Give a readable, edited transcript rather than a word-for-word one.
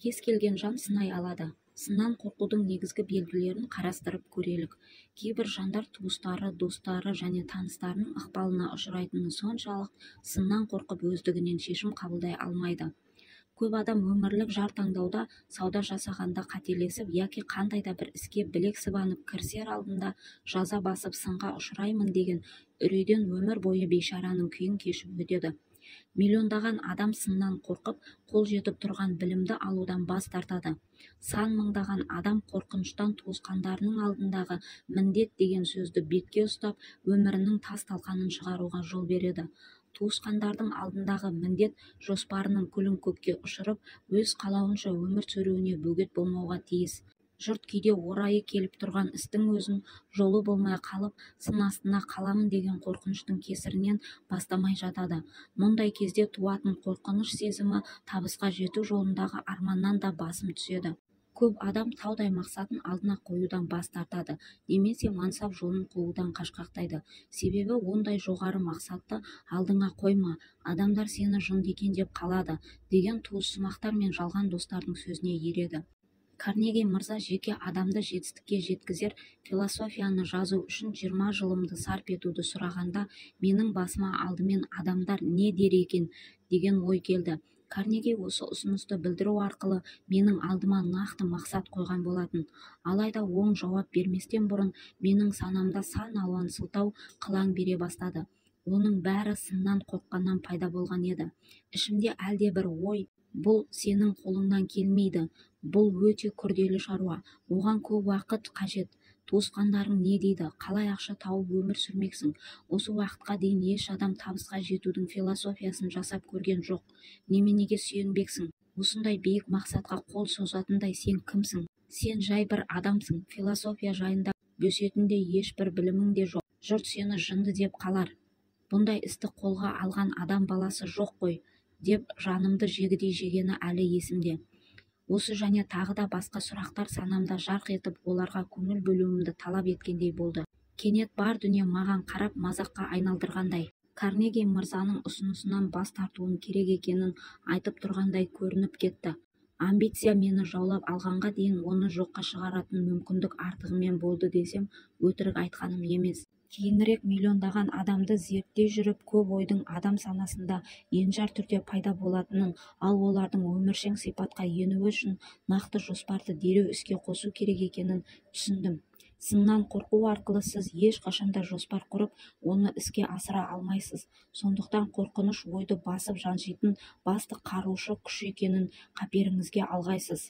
Кез келген жан сынай алады. Сыннан қорқудың негізгі белгілерін қарастырып көрелік. Кейбір жандар туыстары, достары және таныстарының ықпалына ұшырайтыны соншалық, сыннан қорқып өздігінен шешім қабылдай алмайды. Көп адам өмірлік жар таңдауда, сауда жасағанда қателесіп, яки қандай да бір іске білек сыбанып кірісер алдында жаза басып сынға ұшыраймын деген үрейден өмір бойы бейшараның күйін кешіп өтеді. Миллиондаған адам сыннан қорқып, қол жетіп тұрған білімді алудан бас тартады. Сан мыңдаған адам қорқыныштан туысқандарының алдындағы міндет деген сөзді бетке ұстап, өмірінің тас талқанын шығаруға жол береді. Туысқандардың алдындағы міндет жоспарының күлін көкке ұшырып, өз қалауынша өмір сүруіне бөгет болмауға тиіс. Жұрт кейде орайы келіп тұрған істің өзін жолы болмай қалып, сын астына қаламын деген қорқыныштың кесірінен бастамай жатады. Мұндай кезде туатын қорқыныш сезімі табысқа жету жолындағы арманнан да басым түседі. Көп адам таудай мақсатын алдына қоюдан бас тартады, немесе мансап жолын қуудан қашқақтайды. Себебі ондай жоғары мақсатты алдыңа қойма, адамдар сені жынды екен деп қалады деген туыссымақтар мен жалған достардың сөзіне ереді. Карнеги мырза жеке адамды жетістікке жеткізер философияны жазу үшін 20 жылымды сарп етуді сұрағанда, менің басыма алдымен адамдар не дер екен деген ой келді. Карнеги осы ұсынысты білдіру арқылы менің алдыма нақты мақсат қойған болатын. Алайда оң жауап берместен бұрын менің санамда сан алуан сылтау қылаң бере бастады. Оның бәрі сыннан қорыққаннан пайда болған еді. Ішімде әлдебір ой, бұл сенің қолыңнан келмейді, бұл өте күрделі шаруа, оған көп уақыт қажет. Туысқандарың не дейді, қалай ақша тауып өмір сүрмексің? Осы уақытқа дейін еш адам табысқа жетудің философиясын жасап көрген жоқ. Неменеге сүйенбексің? Осындай биік мақсатқа қол созатындай сен кімсің? Сен жай бір адамсың, философия жайында бөсетіндей ешбір білімің де жоқ. Жұрт сені жынды деп қалар. Бұндай істі қолға алған адам баласы жоқ қой, деп жанымды жегідей жегені әлі есімде. Осы және тағы да басқа сұрақтар санамда жарқ етіп, оларға көңіл бөлуімді талап еткендей болды. Кенет бар дүние маған қарап мазаққа айналдырғандай. Карнеги мырзаның ұсынысынан бас тартуым керек екенін айтып тұрғандай көрініп кетті. Амбиция мені жаулап алғанға дейін оны жоққа шығаратын мүмкіндік артығымен болды десем, өтірік айтқаным емес. Кейінірек миллиондаған адамды зерттей жүріп, көп ойдың адам санасында енжар түрде пайда болатынын, ал олардың өміршең сипатқа енуі үшін нақты жоспарды дереу іске қосу керек екенін түсіндім. Сыннан қорқу арқылы сіз ешқашанда жоспар құрып, оны іске асыра алмайсыз. Сондықтан қорқыныш ойды басып жаншитын басты қарушы күш екенін қаперіңізге алғайсыз.